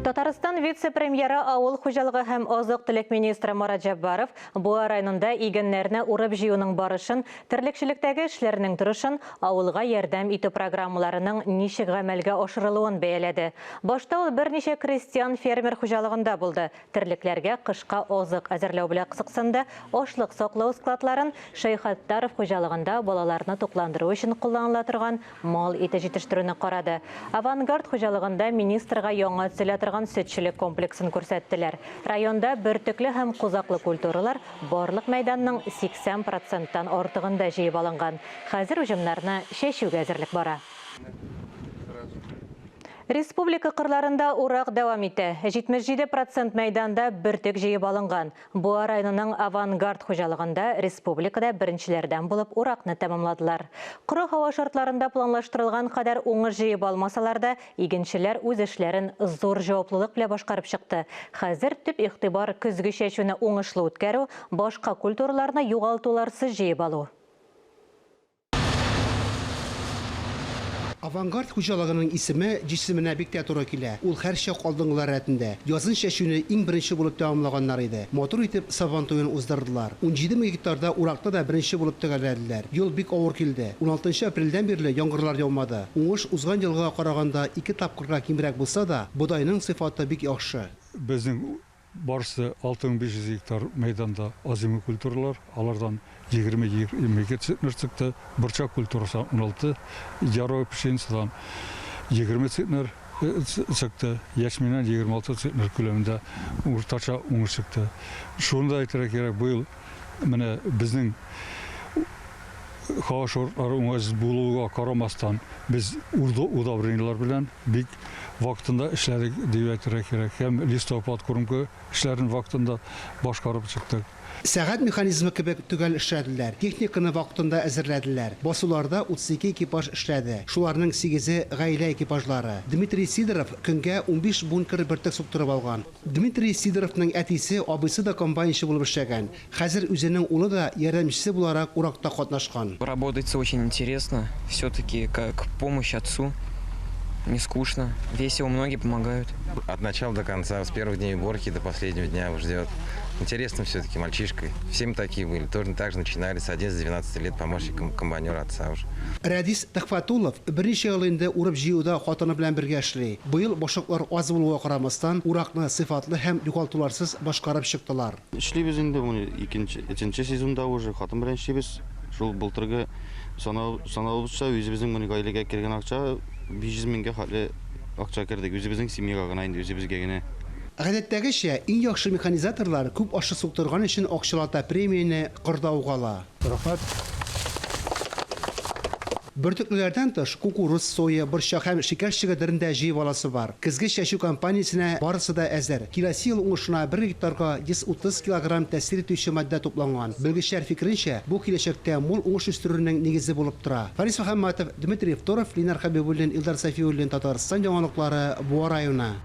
Татарстан вице-премьеры, авыл хуҗалыгы һәм азык-төлек министры Марат Җәббаров Буа районында игеннәрне урып-җыюның барышын, терлекчелектәге эшләрнең торышын, авылга ярдәм итү программаларының ничек гамәлгә ашырылуын бәяләде. Башта ул берничә крестьян-фермер хуҗалыгында булды, терлекләргә кышка азык әзерләү белән кызыксынды, ашлык саклау складларын, Шәйхаттаров хуҗалыгында балаларны тукландыру өчен кулланыла торган мал ите җитештерүне карады. Авангард хуҗалыгында министрга яңа төзелә торган сөтчелек комплексын күрсәттеләр. Районда бөртекле һәм кузаклы культуралар барлык мәйданның 80 проценттан артыгында җыеп алынган. Хәзер уҗымнарны чәчүгә әзерлек бара. Республика кырларында урак дәвам итә. 77 процент мәйданда бөртек җыеп алынган. Буа районының Авангард хуҗалыгында республикада беренчеләрдән булып уракны тәмамладылар. Коры һава шартларында планлаштырылган кадәр уңыш җыеп алмасалар да, игенчеләр үз эшләрен зур җаваплылык белән башкарып чыкты. Хәзер төп игътибар көзге чәчүне уңышлы үткәрү, башка культураларны югалтуларсыз җыеп алу. Авангард хуҗалыгының исеме җисеменә бик тә туры килә, ул һәрчак алдынгылар рәтендә. Язын чәчүне иң беренче булып тәмамлаганнар иде. Матур итеп Сабан туен уздырдылар. 17 мең гектарда уракны да беренче булып төгәлләделәр. Ел бик авыр килде. Уналтынчы апрельдән бирле яңгырлар яумады. Уңыш узган елгыга караганда ике тапкырга кимрәк булса да, бодайның сыйфаты бик яхшы. Безнең Барысы 6500 гектар мәйданда озимый культуралар, алардан 20-22 центнер чыкты, борчак культурасынан 16, яровой пшеницадан 20 центнер чыкты, ячменнән 26 центнер күләмендә уртача уңыш чыкты. Шуны да әйтергә кирәк, быел менә безнең һава шартлары уңайсыз булуга карамастан, без удобрениеләр белән бик вакытында эшләдек дип әйтергә кирәк. Һәм листовая подкормка эшләрен вакытында башкарып чыктык. Сәгать механизмы кебек төгәл эшләделәр, техниканы вакытында әзерләделәр. Басуларда 32 экипаж эшләде, шуларның сигезе, гаилә экипажлары. Дмитрий Сидоров көнгә 15 бункер бөртек суктырып алган. Дмитрий Сидоровның әтисе, абыйсы да комбайнчы булып эшләгән. Хәзер үзенең улы да ярдәмчесе буларак уракта катнашкан. Работается очень интересно, все-таки как помощь отцу, не скучно, весело, многие помогают. От начала до конца, с первых дней уборки до последнего дня ждет. Интересно все-таки мальчишкой. Все мы такие были. Тоже так же начинали с 11-12 лет помощником комбайнера отца уже. Рәдис Төхфәтуллов берничә ел инде урып-җыюда хатыны белән бергә эшли. Быел башаклар аз булуга карамастан, уракны сыйфатлы һәм югалтуларсыз башкарып чыктылар. Эшлибез инде моны икенче, өченче сезонда уже хатын белән эшлибез. Шул былтыргы санау, санавыбызча үзебезнең моны гаиләгә кергән акча 500 меңгә хәтле акча кердек. Үзебезнең семьяга гына инде, үзебезгә генә. Гадәттәгечә, иң яхшы механизаторлар күп ашлык суктырган өчен акчалата премияне кырда ук ала. Рәхмәт. Бөртеклеләрдән тыш, кукуруз, соя, борчак һәм шикәр чөгендерен дә җыеп аласы бар. Көзге чәчү кампаниясенә барысы да әзер. Киләсе ел уңышына бер гектарга 130 килограмм тәэсир итүче матдә тупланган. Белгечләр фикеренчә, бу киләчәктә мул уңыш үстерүнең нигезе булып тора. Фарис Мөхәммәтов, Дмитрий Второв, Ленар Хәбибуллин, Илдар Сафиуллин, Татарстан яңалыклары, Буа районы.